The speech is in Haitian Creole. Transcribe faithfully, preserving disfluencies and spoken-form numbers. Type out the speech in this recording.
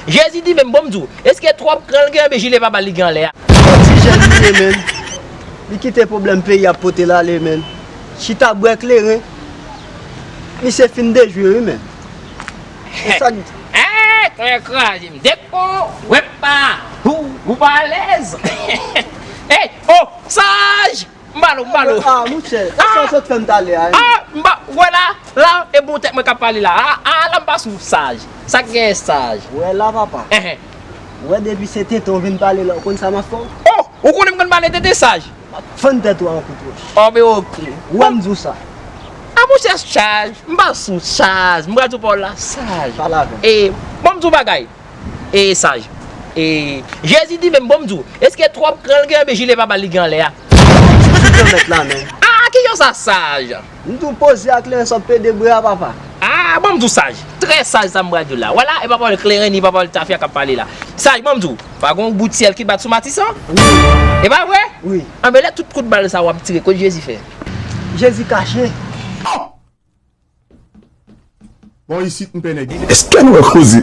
Jezi di menm, bon m di w, èske twòp kran l gen oubyen jile papa l li gen anlè a? Yon ti jèn li ye, menn. Li kite pwoblèm peyi a pote l ale, menn. Chita bwè kleren. Misye fin dejwe, wi, menn. E sa k- Eh, tè kraze m. Depo, wepa, ou, ou pa alèz. Eh, oh, saj! M ba l ou, m ba l ou. Ah, monchè, e sa w sot fè m talè a, wi. Ah, m ba, wè la, la, e bon tèt mwen k ap pale la. Ah, ah, la m pa sou saj. Sa k genyen saj? Wè la, papa. Eh, eh. Wè depi se tenten w vin pale la, ou konn sa m ap fè w? Oh, ou konnen m konn pale tenten saj? M ap fann tèt ou a yon kout wòch. Oh, men oke. Wè m di w sa. Ah, monchè, saj. M pa sou saj. M pral di w pawòl la, saj. Pale avè m. E, bon, m di w bagay. E, saj. E, Jezi di menm, bon, m di w, èske twòp kran l gen oubyen jile papa l li gen anlè a? Ti kilomèt la, menn. Ah, ki jan sa saj? M di w poze ak kleren sa w pede bwè a, papa. Ah, bon, m di w saj. Trè saj sa m pral di w la. Wè la, e pa pawòl kleren, ni pa pawòl tafya k ap pale la. Saj, bon, m di w, pa gon bout syèl ki bat sou Matisan? E pa vre? Wi. Anben, lè tout kout bal sa w ap tire, kot Jezi fè? Jezi kache. Bon, isit m pè nèg. Èske nou wè koze?